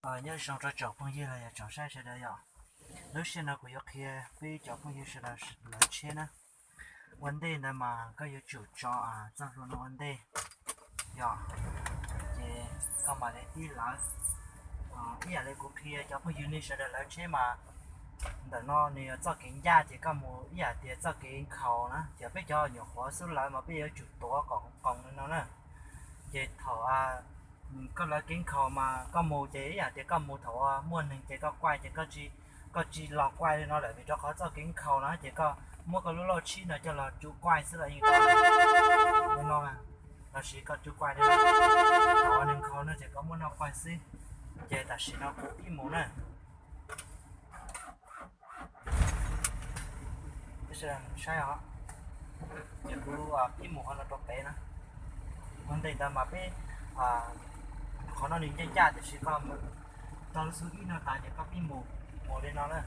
Nyob zoo rau tsoom phooj ywg los yog tsoom saib sawv daws yom. Lub sij hawm no kuv yuav qhia peb cov phooj ywg sawv daws lawv tsheb na. Ua ntej ntawd mas koj yuav tsum tso txoj hlua no ua ntej yom, ces koj mam li ib lawv. Ib yam li kuv qhia cov phooj ywg nej sawv daws lawv tsheb mas ntawm no nws yog txoj kev ncaj ces koj mus ib yam tias txoj kev nkhaus na, ces peb cov nyuam qhuav xub lawv mas peb yuav tsum tuav kom qoos li no na. Ces thaum koj lawv kev nkhaus mas koj mus ces ib yam tias koj mus thaum muaj neeg ces koj quaj ces koj tsis los quaj li no lawm vim rau qhov txoj kev nkhaus no ces koj muab koj lub lauj tshib no coj los tsuj quaj xwb los yeej tau li no, los sis koj tsuj quaj li no, thaum neeg nkhaus no ces koj muab noj quaj xwb. Ces tam sim no kuv pib mus na. Saib os, ces kuv pib mus qhov no rau pem na. Ua ntej ntawd mas peb, qhov no nws ncaj ncaj tiam sis koj tau lub xub ib no tas ces koj pib mus, mus li no na.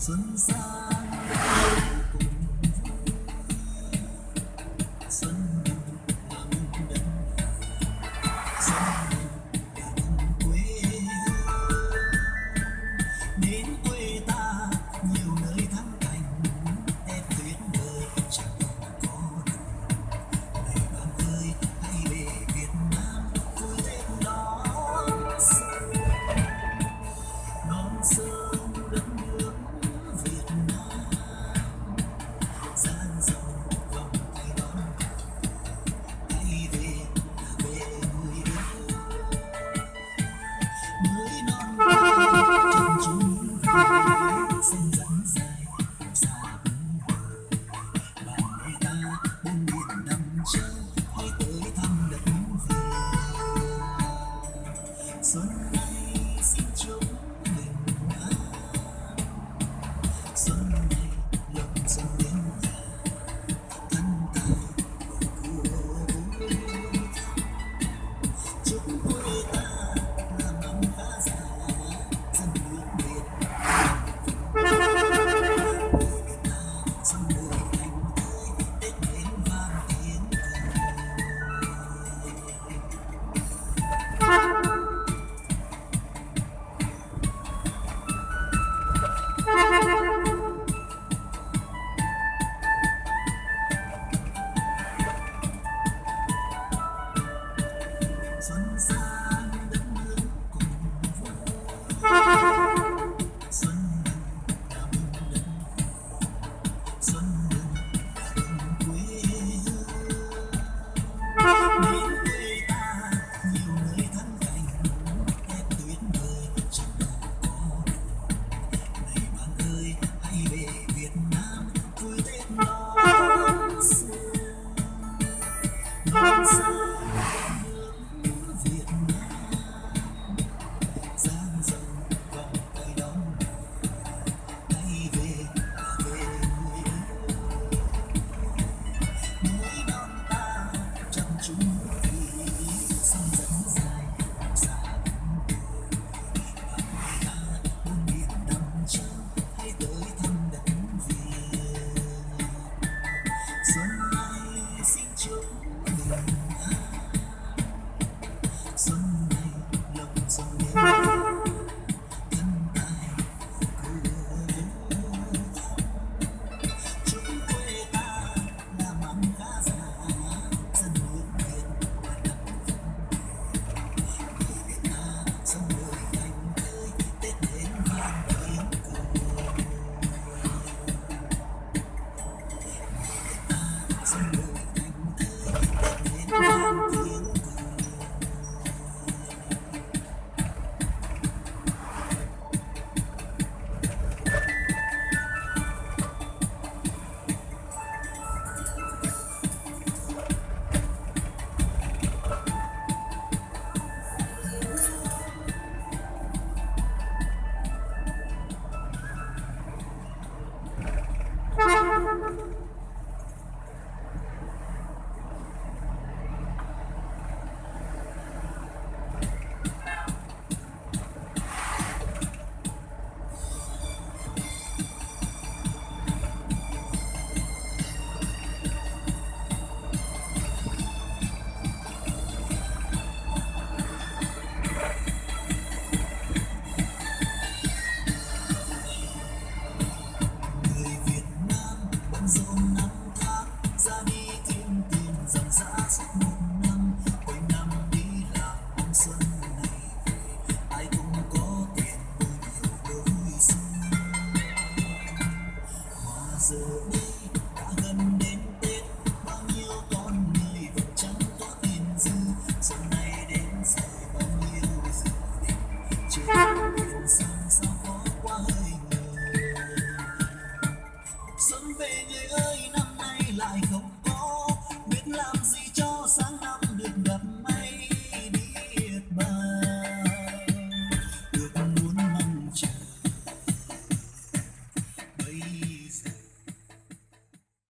Xwm xa